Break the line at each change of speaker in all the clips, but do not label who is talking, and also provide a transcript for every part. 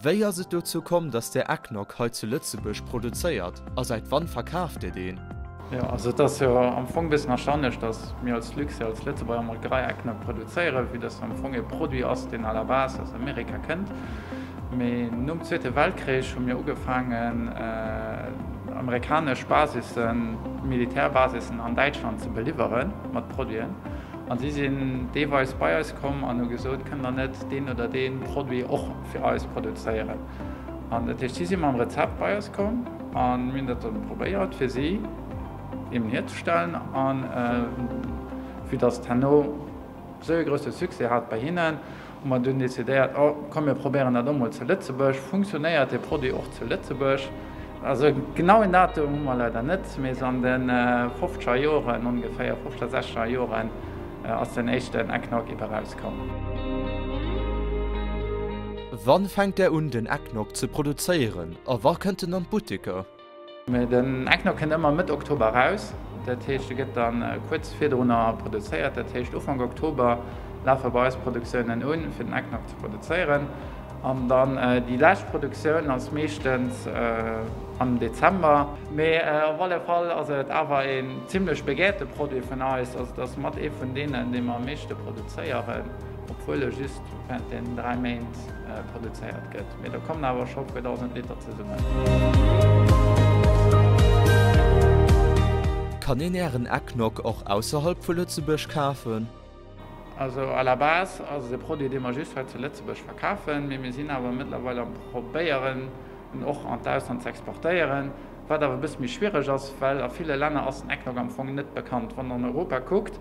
Wéi ass et dozou komm, dass där Eggnog hei zu Lëtzebuerg produzéiert a säit wann verkaaft Dir deen?
Jo, also et ass jo am Fong e bëssen erstaunlech, dass mir als Luxair, als Lëtzebuerger Molkerei Eggnog produzéieren, vue dass am Fong e Produit ass, deen à la base aus Amerika kënnt. Mee nom Zweete Weltkrich hu mir ugefaangen, amerikanesch Basissen, Militärbasissen an Däitschland ze beliwwere mat Produiten. A si sinn deelweis bei eis komm an hu gesot, Kënnt der net deen oder dee Produit och fir eis produzéieren? An dat heescht, si si mam Rezept bei eis komm a mir hunn dat dann probéiert fir si eben hierzestellen. A vue dass et herno esou e grousse Succès hat bei hinnen, hu mer dunn decidéiert, oh komm mir probéieren dat och mol zu Lëtzebuerg. Funktionéiert dee Produit och zu Lëtzebuerg? Also genauen Datum hu mer leider net, mee sou an de fofzeger Joren ongeféier, fofzeger, sechzeger Joren, ass den éischten Eggnog ebe rauskomm.
Wann fänkt där un den Eggnog ze produzéieren a wa kënnt en an d'Butteker?
Den Eggnog kënnt ëmmer Mëtt Oktober raus, dat heescht e gëtt dann kuerz virdrunner produzéiert. Dat heescht Ufank Oktober lafe bei eis Produktiounen un fir den Eggnog ze produzéieren an dann déi lescht Produktioun ass meeschtens am Dezember. Mee op alle Fall ass et awer een zimlech begäerte Produit vun eis. Also et ass mat ee vun deenen, dee mer am meeschte produzéieren, obwuel e just während den 3 Méint produzéiert gëtt. Mee do kommen awer scho puer 1.000 Liter zesummen.
Kann een Ären Eggnog och ausserhalb vu Lëtzebuerg kafen?
Also à la base ass et e Produit, dee mer just hei zu Lëtzebuerg verkafen, mee mir sinn awer mëttlerweil am probéieren, en och an d'Ausland ze exportéieren, wat awer e bësse méi schwiereg ass, well a ville Länner ass den Eggnog am Fong net bekannt. Wann der an Europa kuckt,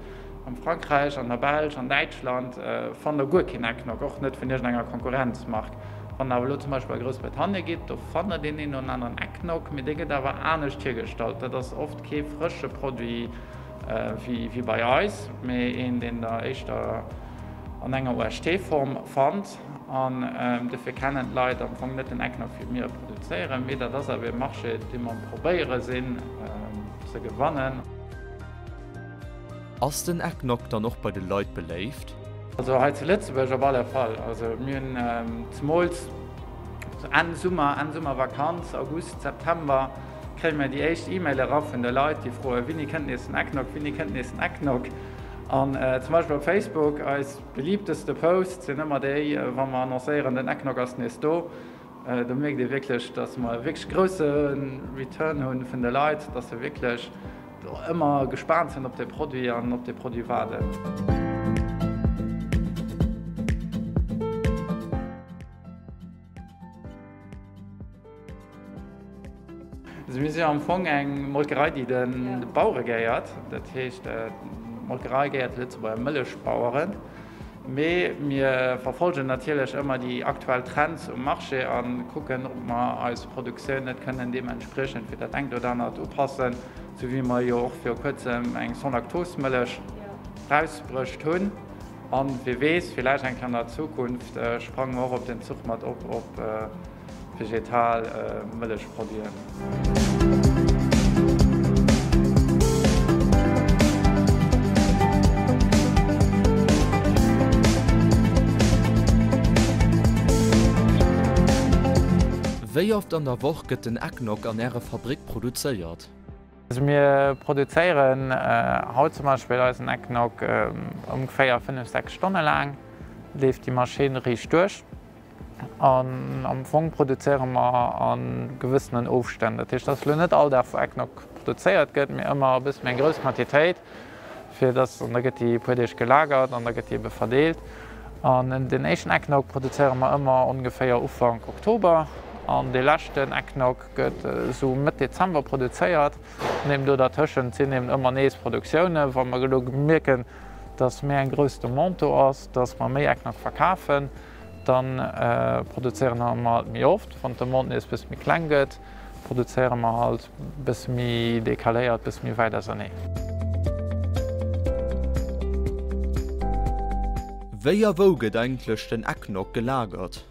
am Frankräich, an der Belsch, an Däitschland, fannt der guer keen Eggnog, och net vun iergendenger Konkurrenzmark. Wann der awer elo zum Beispill a Groussbritannien gitt, do fannt der deen een oder aneren Eggnog, mee dee gëtt awer anescht hiergestallt. Dat ass oft kee frësche Produit wéi bei eis, mee een, deen der éischter an enger UHT-Form fannt. An dofir kennen d'Leit am Fong net den Eggnog wéi mir e produzéieren. Mee dat ass awer e Marché, dee mer am Probéiere sinn ze gewannen.
Ass den Eggnog dann och bei de Leit beléift?
Also hei zu Lëtzebuerg op alle Fall. Also mir hunn zemools Enn Summer, Enn Summervakanz, August, September, kréie mir déi éischt E-Mail era vun de Leit, déi froen, Wéini kënnt nees den Eggnog, wéini kënnt nees den Eggnog? An zum Beispill op Facebook, eis Beliebteste Posts sinn ëmmer déi, wa mer annoncéieren, den Eggnog ass nees do. Do mierkt ee wierklech, dass mer e wierklech grousse Return hu vun de Leit, dass se wierklech ëmmer gespaant sinn op dee Produit an op dee Produit waarden. Also mir si am Fong eng Molkerei, déi de Bauere gehéiert. Dat heescht, d'Molkerei gehéiert de Lëtzebuerger Mëllechbaueren. Mee mir verfolgen natierlech ëmmer déi aktuell Trends um Marché a kucken, ob mer eis Produktioun net kënnen deementspriechend fir dat engt oder anert upassen, sou wéi mer jo och viru kuerzem eng Sans-Lactose-Mëllech rausbruecht hunn. An wie weess, villäicht eng Kéier an der Zukunft sprange mer och op den Zuch mat op, op Vegetal Mëllechproduiten.
Wéi oft an der Woch gëtt den Eggnog an Ärer Fabrik produzéiert?
Also mir produzéieren haut zum Beispill eisen Eggnog ongeféier 5, 6 Stonne laang leeft déi Maschinn riicht duerch. An am Fong produzéiere mer a gewëssenen Ofstänn. Dat heescht, et ass elo net all Dag, wou Eggnog produzéiert gëtt, mee ëmmer e bësse méi eng grouss Quantitéit, fir dass, an da gëtt déi e puer Deeg gelagert an da gëtt déi ebe verdeelt. An den éischten Eggnog produzéiere mer ëmmer ongeféier Ufank Oktober an dee leschten Eggnog gëtt esou Mëtt Dezember produzéiert. An eben do dertëschent sinn eben ëmmer nees Produktiounen, wa mer elo mierken, dass méi eng grouss Demande do ass, dass mer méi Eggnog verkafen, da produzéiere mer halt méi oft. Wann d'Demande nees e bësse méi kleng gëtt, produzéiere mer halt e bësse méi decaléiert, e bësse méi wäit ausernee.
Wéi a wou gëtt eigentlech den Eggnog gelagert?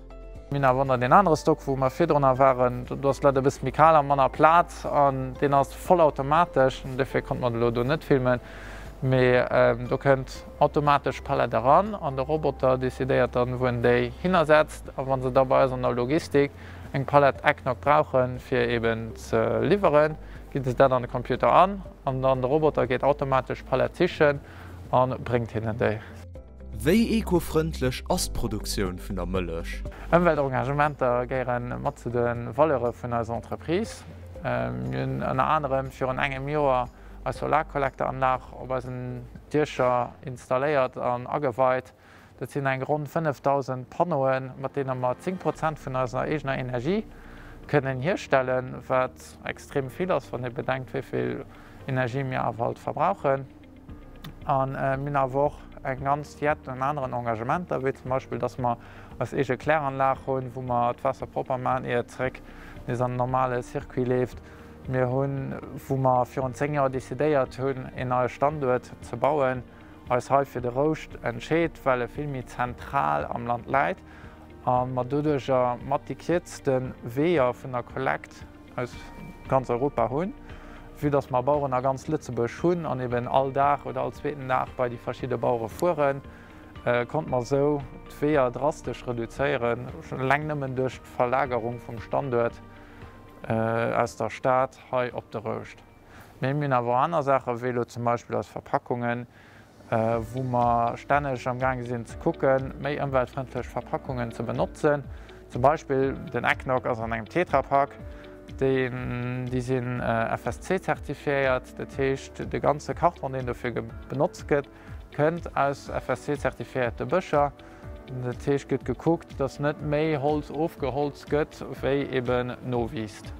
Mir hunn awer och nach deen anere Stock, wou mer virdrunner waren. Do ass leider e bësse méi kal a manner Plaz an deen ass vollautomatesch. Dofir konnte mer elo do net filmen. Mee do kënnt automatesch d'Palett eran an de Roboter decidéiert dann, wou en déi hinnersetzt. A wa se da bei eis an der Logistik eng Palett Eggnog brauchen, fir eben ze liwweren, ginn se dat an de Computer an an dann de Roboter geet automatesch d'Palett sichen a bréngt hinnen déi.
Wéi ekofrëndlech ass d'Produktioun vun der Mëllech?
Ëmweltengagementer gehéiere mat zu de Valeure vun eiser Entreprise. Mir hunn ënner anerem virun engem Joer eis Solarkollekteranlag op eisen Diecher installéiert an ageweit. Dat sinn eng ronn 5.000 Panneauen, mat deene mer 10 Prozent vun eiser eegener Energie kënnen hierstellen, wat extrem vill ass, wann ee bedenkt, wéi vill Energie mir awer alt verbrauchen. A mir hunn awer och eng ganz Jett un aneren Engagementer, wéi zum Beispill, dass mer eis eege Kläranlag hunn, wou mer d'Waasser propper maachen, ier et zeréck nees an den normale Circuit leeft. Mir hunn, wou mer virun 10 Joer decidéiert hunn, een neie Standuert ze bauen, eis hei fir de Rouscht entscheet, well e vill méi zentral am Land läit a mer doduerjer mat déi kierzte Weeër vun der Kollekt aus ganz Europa hunn, vue dass mer Baueren a ganz Lëtzebuerg hunn an eben all Dag oder all zweeten Dag bei déi verschidde Bauere fueren, konnte mer esou d'Weeër drastesch reduzéieren, schonn eleng nëmmen duerch d'Verlagerung vum Standuert aus der Stad hei op de Rouscht. Mee mir hunn awer och aner Saachen, wéi elo zum Beispill eis Verpackungen, wou mer stänneg am gaange sinn ze kucken, méi ëmweltfrëndlech Verpackungen ze benotzen. Zum Beispill den Eggnog ass an engem Tetrapak, déi sinn FSC-zertifiéiert, dat heescht de ganze Karton, deen dofir benotzt gëtt, kënnt aus FSC-zertifiéierte Bëscher. Dat heescht, gëtt gekuckt, datt net méi Holz ofgeholzt gëtt, wéi eben nowiisst.